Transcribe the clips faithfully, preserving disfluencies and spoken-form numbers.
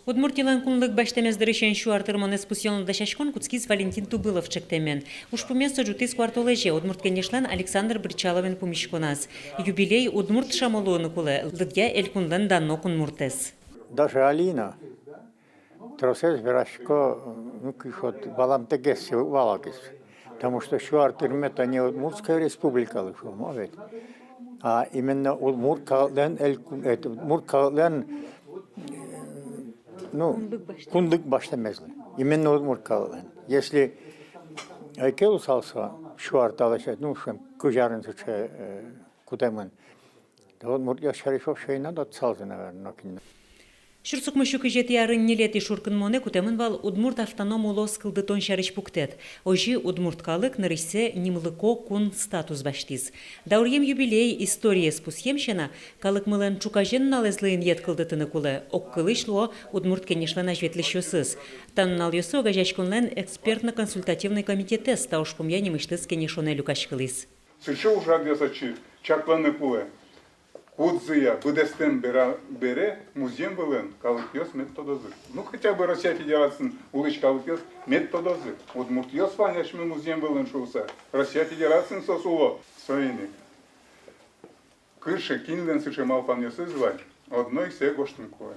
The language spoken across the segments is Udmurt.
Удмуртилэн кунлык басьтэмез дырысен сю ар тырмонэз пусъён дасяськон кутскиз Валентин Тубылов ӵектэмен. Ужпумез со ӝутӥз куартолэзе Удмурт Кенешлэн Александр Бречаловен пумиськоназ. Юбилей удмурт шамо луыны кулэ, лыдъя элькунлэн дано кунмуртэз. Даже али но тросэз верасько, ну, кышкыт валамтэгес, валагес. Потому что сю ар тырмыт-а не Удмуртской Республикалы, шуом, а ведь. А именно удмурт калыклэн элькун, это, удмурт калыклэн, ну, кунлык басьтэмезлы. Именно удмурт калыклэн. Если ӧй ке луысал со сю ар талэсь, ну, шуом, кызь арын сыӵе, э, кутэмын. Да удмуртъёс сярысь вообще ӧй на тодысалзы, наверно, нокин но. Сюрс укмыс сю кызетӥ арын ньылетӥ шуркынмонэ кутэмын вал удмурт автоном улос кылдытон сярысь пуктэт. Озьы удмурт калык нырысьсэ нимлыко кун статус басьтӥз. Дауръем юбилей историез пусъем сяна, калыкмылэн ӵуказе нуналэзлы инъет кылдытыны кулэ, огкылысь луо Удмурт Кенешлэн азьветлӥсьёсыз. Та нуналъёсы огазеяськонлэн экспертно-консультативной комитетэз та ужпумъя нимысьтыз кенешонэ люкаськылӥз. Сыӵе ужрадъёс отчы чакланы кулэ. Кудзыя быдэстэм бера-, бере музъем вылын калыкъёс мед тодозы. Ну, хотя бы Россия Федерациын улӥсь калыкъёс мед тодозы. Удмуртъёс вань асьме музъем вылын шуыса. Россия Федерациын соос уло. Соин ик кыӵе, кинлэн сыӵе малпанъёсыз вань, одно ик сое гожтыны кулэ.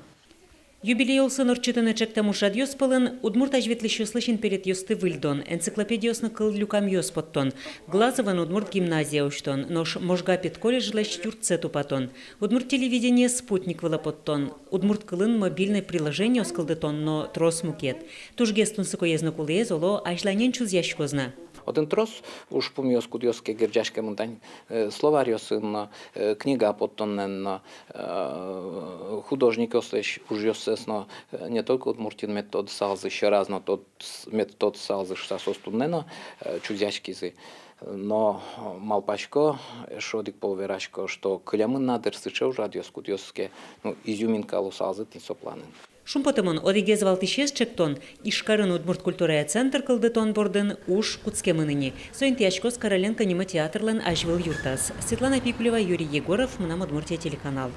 Юбилей улсын ортчытыны ӵектэм ужрадъёс пӧлын удмурт азьветлӥсьёслы синпелетъёсты выльдон, энциклопедиосын кыллюкамъёс поттон, Глазовын удмурт гимназия усьтон, нош Можга педколледжлэсь юртсэ тупатон, удмурт телевидение спутник вылэ поттон, удмурт кылын мобильной приложениос кылдытон но трос мукет. Тужгес тунсыкоез но кулэез оло азьланен чузъяськоз на. Отын трос ужпумъёс, кудъёсыз ке герӟаськемын тань, э, словарьёсын но, э, книга поттонэн но, э, художникъёслэсь ужъёссэс но, э, не только Удмуртиын мед тодысалзы, сьӧраз но тод-, мед тодысалзы шуыса соос туннэ но, э, чузъяськизы. Но, э, малпасько, эшшо одӥг пол верасько, что кылемын на дыр сыӵе ужрадъёс, кудъёсыз ке, ну, изюминка луысалзы тӥни со планын. Шумпотымон, одӥгез валтӥсез ӵектон — Ижкарын удмурт культурая центр кылдытон бордын уж кутскемын ини. Со интыяськоз Короленко нимо театрлэн азьвыл юртаз. Светлана Пикулева, Юрий Егоров, «Мынам Удмуртие» телеканал.